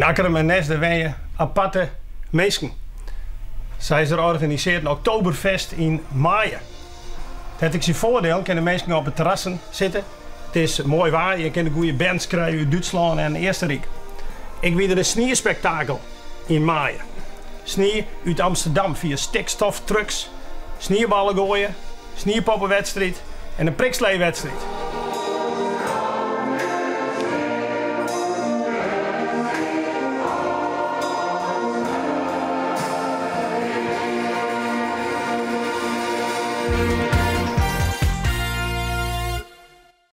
Akkrum en Nes der wenje aparte minsken. Sa is der organisearre in Oktoberfest yn maaie. Dat hat ek syn foardielen, kinne minsken op de terrassen sitte. It is moai waar, je kinne goede bands krije út Dútslân en Eastenryk. Ek wie der in sniespektakel yn maaie. Snie út Amsterdam fia stikstoftrucks, snieballen goaie, sniepoppewedstriid en in priksleewedstriid.